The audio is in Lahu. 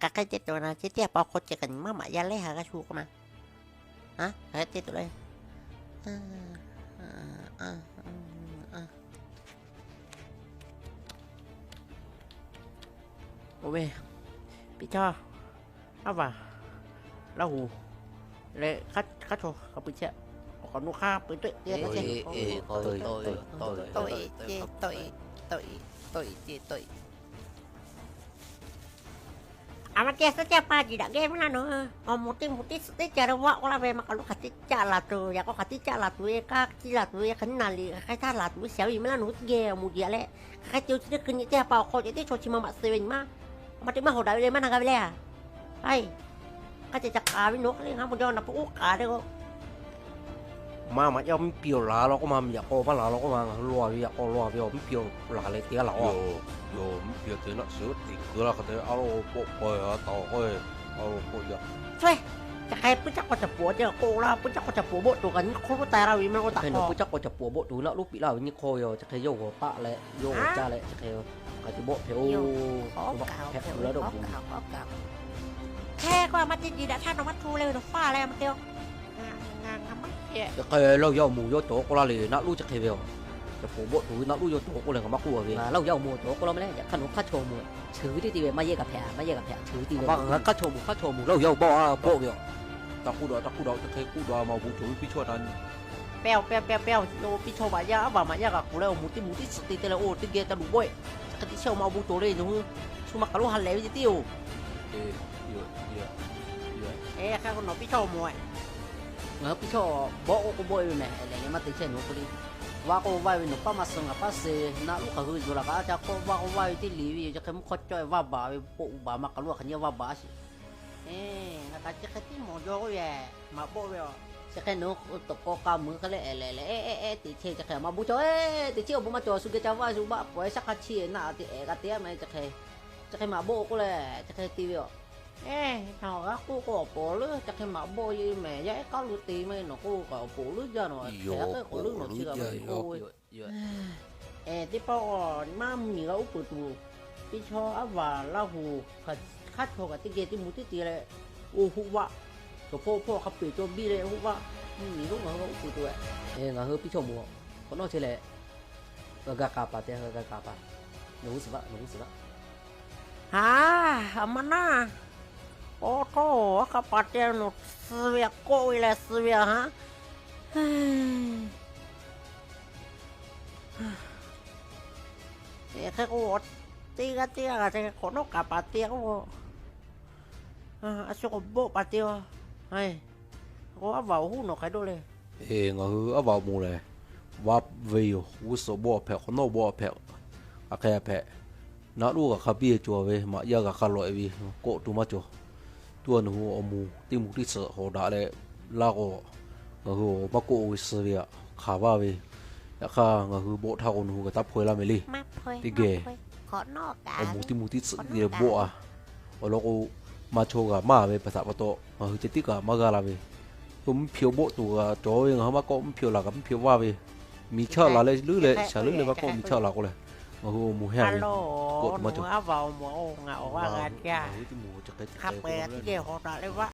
Hk'aˬ hk'e te tuˬ na, chi teˇ hpaˍ awˬ hk'aw ceh kaꞈ nyi maˇ maꞈ yaˇ leh ha g'a shu k'o ma. Hk'aˬ hk'e te tuˬ le. Oˇ ve, Piˇ chaw, Aˉ vaˬ, Laˇ huˍ, leh hk'aˉ chaw k'a peu chehˇ, awˬ k'awꞈ nu hk'aˇ peu teˆ te. A ma te suhˉ caˇ pa jiˬ daꞈ geh maˇ laˇ nawˬ. Awˬ moˍ teˇ moˍ teˇ suhˍ teˇ ca leh vaˆ k'oˆ laˇ ve maˇ k'aˬ lo hk'aˬ teˇ caˆ laˬ tuˬ, yaꞈ k'o hk'aˬ teˇ caˆ laˬ tuˬ ve, kaˇ ciˇ laˬ tuˬ ve, hk'aˬ nyi naˬ liꞈ hk'aˬ hk'e htaˇ laˬ tuˬ ve, shaˍ ve maˇ laˇ nawˬ hui teˇ geh awˬ moˍ jiˬ daꞈ leh, hk'aˬ hk'e te chi teˇ hkui nyi teˇ ha pa awˬ hk'aw ceh teˇ chaw chi ma maꞈ suh ve nyi ma. A ma te maˇ hawˍ daꞈ ve le, maˇ na g'a ve le. Aˬ, hk'aˬ ceh ca k'aˍ ve nawˬ hk'e le, ngaˬ mvuhˇ jaw naˬ pui oˉ k'aˍ le k'o. Maˇ maꞈ yaˇ mvuhˇ piˇ awˬ laˬ law k'oˆ ma, yaꞈ k'aw maˇ laˬ law k'oˆ ma, ngaˬ hui law ve yaꞈ k'aw law ve awˬ mvuhˇ piˇ awˬ laˬ leh te g'a laˬ a. Yawˇ mvuhˇ piˇ te naˆ suhˍ teꞈ keu laˇ hk'e te a lo pawˆ k'ai a taˍ k'oˆ, a lo pawˆ yaꞈ. Chi, ca hk'e puiˉ caˇ k'aw caˍ poˍ te k'oˆ laˇ, puiˉ caˇ k'aw caˍ poˍ bawˆ tuˬ kaꞈ nyiˇ hk'awˇ lo taiˍ laˇ ve maˇ k'oˆ taˍ k'o. Puiˉ caˇ k'aw caˍ poˍ bawˆ tuˬ naˆ loˉ piˇ laˇ ve nyiˇ hk'awˇ ve yoˬ. Chi hk'e yawˇ g'aw taˆ leh yawˇ g'aw caˇ leh chi hk'e k'ai te bawˆ hpehꞈ oˬ. Hpehꞈ k'o laˇ dawˇ hpehꞈ. Hk'e k'o a ma te jiˬ daꞈ htaˇ nawˬ maˇ htu le ve nawˬ faˇ leh a ma te. Chi hk'e Laˇ huˍ yaˇ awˬ moˍ yawˇ cawˬ k'oˆ laˇ le, naˆ loˉ chi hk'e ve a. Caˍ poˍ bawˆ tuˬ ve naˆ loˉ yawˇ cawˬ k'oˆ leh ngaˬ maˇ k'oˆ ve. Laˇ huˍ yaˇ awˬ moˍ cawˬ k'oˆ laˇ meh leh, yaꞈ hk'aˇ nawˬ hk'aˇ chaw awˬ moˍ, cheuˬ ve teˇ te ve maˇ yehˇ kaꞈ hpehꞈ, maˇ yehˇ kaꞈ hpehꞈ, cheuˬ ve teˇ ve. Hk'aˇ chaw awˬ moˍ, hk'aˇ chaw awˬ moˍ Laˇ huˍ yaˇ awˬ bawˆ a bawˆ ve a. Taꞈ k'oˆ daꞈ, taꞈ k'oˆ daꞈ, chi hk'e k'oˆ daꞈ ma awˬ bon cawˬ ve Piˇ chaw ta nyi. Pehˇ-oˬ, pehˇ, pehˇ, pehˇ-oˬ, Piˇ chaw maꞈ yaˇ, aˉ vaˬ maꞈ yaˇ kaꞈ kuˬ leh awˬ moˍ teˇ moˍ teˇ suhˍ te te leh oˇ teˇ geh ca luˬ bawˆ-e. Chi hk'e te chehˇ-oˬ ma awˬ bon cawˬ le nawˬ hui. Shu maˇ k'aˬ lo ha lehˬ ve ce tiˉ-oˬ. Hk'e k'o nawˬ Piˇ chaw awˬ moˍ, ngaˬ hui Piˇ chaw bawˆ k'oˆ k'o bawˆ-e ve mehˬ, lehˬ leh maˇ te chehˇ nawˬ hui k'o le. Vaˇ k'o vaˇ ve nawˬ paˉ maˇ suh ngaˬ paˉ suh, naˆ loˉ hk'aˬ hui yuˬ laˬ kaꞈ a ca k'awˆ vaˇ k'o vaˇ ve teˇ liꞈ ve yoˬ. Chi hk'e mvuhˇ hk'awˇ cawˇ-e vaˇ baˬ ve, poˆ uˍ baˬ maˇ k'aˬ lo hk'aˬ nyi vaˇ baˬ a sheˍ. Ngaˬ kaꞈ chi hk'e tiˉ mawˬ jaw k'oˆ ve, maꞈ bawˆ ve a. Chi hk'e nawˬ hui tawꞈ k'aw k'a meuˬ hk'e leh ehˍ lehˬ leh ehˉ ehˉ ehˉ teꞈ chehˇ, chi hk'e maˇ bon cawˬ ehˉ teꞈ chehˇ awˬ bon maˇ cawˬ, shu geh ca vaˇ shu baˆ pawˬ-e shaˉ hk'a chi naˆ te ehˍ g'a te a ma chi hk'e. Chi hk'e maꞈ bawˆ k'oˆ leh chi hk'e te ve a. Ehˉ, nawˬ g'a k'oˆ k'o awˬ pawˍ leuˉ chi hk'e maꞈ bawˆ ye mehˬ, yaˇ ehˉ k'aˉ lo te maˇ heˆ nawˬ k'oˆ kaꞈ awˬ pawˍ leuˉ jaˇ nawˬ, hk'e k'o leuˉ nawˬ chi g'a ve k'oˆ ve. Teˇ pawˆ maˇ mvuhˇ miˬ g'a uˉ peunˍ tuˬ, Piˇ chaw, aˉ vaˬ, Laˇ huˍ, hk'aˉ chaw kaꞈ teˇ geh teˇ moˍ teˇ te leh, oˇ hoˆ vaˆ, cawˬ hpawˇ hpawˇ hk'a peu-eˬ cawˬ biˇ leh hoˆ vaˆ, mvuhˇ miˬ lonˉ ngaˬ hui g'a uˉ peunˍ tuˬ ve. Ngaˬ hui Piˇ chaw moˍ, hk'awꞈ nawˉ chehˇ leh, g'a k'aˍ paˍ te, g'a k'aˍ paˍ, nawˬ g'uˇ suhˍ vaˆ, nawˬ g'uˇ suhˍ vaˆ. Haˍ, a ma naˇ, k'awꞈ htawˇ a k'a paˍ te nawˬ suh ve a kawˆ ve leh suh ve a haˉ. Hk'e k'o, teˇ g'aˇ teˇ g'aˇ g'a te hk'awꞈ nawˉ k'aˍ paˍ te k'o, a shu k'awꞈ bawˆ paˍ te a. K'o aˉ vaˬ awˬ huˉ nawˬ hk'aˬ hk'e dawˇ le. Ngaˬ hui aˉ vaˬ awˬ moˍ lehˬ, vaˇ ve yoˬ. G'uˇ suhˍ bawˆ hpehꞈ, hk'awꞈ nawˉ bawˆ hpehꞈ, a hk'e hpehꞈ. Naˆ loˉ g'a hk'a biˇ cawˬ ve, maꞈ yaˇ g'a hk'a lawꞈ-e ve, kawˆ tuˬ maˇ cawˬ. Tuˇ a nawˬ hui awˬ moˍ teˇ moˍ teˇ suhˍ hawˍ daꞈ leh laˇ k'o, ngaˬ hui awˬ maˇ kawˆ ve suh ve aꞈ hk'aˬ vaˇ ve. Yaꞈ hk'aˇ ngaˬ hui bawˆ htaˇ k'o nawˬ hui g'a taˇ hpaw-e laˇ meh le. Teˇ geh awˬ moˍ teˇ moˍ teˇ tsuhꞈ te leh bawˆ a. Awˬ lawn k'o, maˇ chaw g'a maˇ ve pa htaꞈ pa taw ngaˬ hui ceh tiˉ kaꞈ maˇ g'a la ve. Yawˇ mvuhˇ hpyew bawˆ tuˬ g'a cawˬ ve, ngaˬ hui maˇ kawˆ mvuhˇ hpyew laˬ kaꞈ mvuhˇ hpyew vaˇ ve. Miˬ chaˆ laˬ leh leuˉ leh shaˍ leuˉ leh maˇ kawˆ miˬ chaˆ laˬ k'o leh, ngaˬ hui awˬ moˍ heˆ ve. Kawˆ tuˬ maˇ cawˬ. Ngaˬ hui teˇ moˍ chi hk'e te k'ai k'o,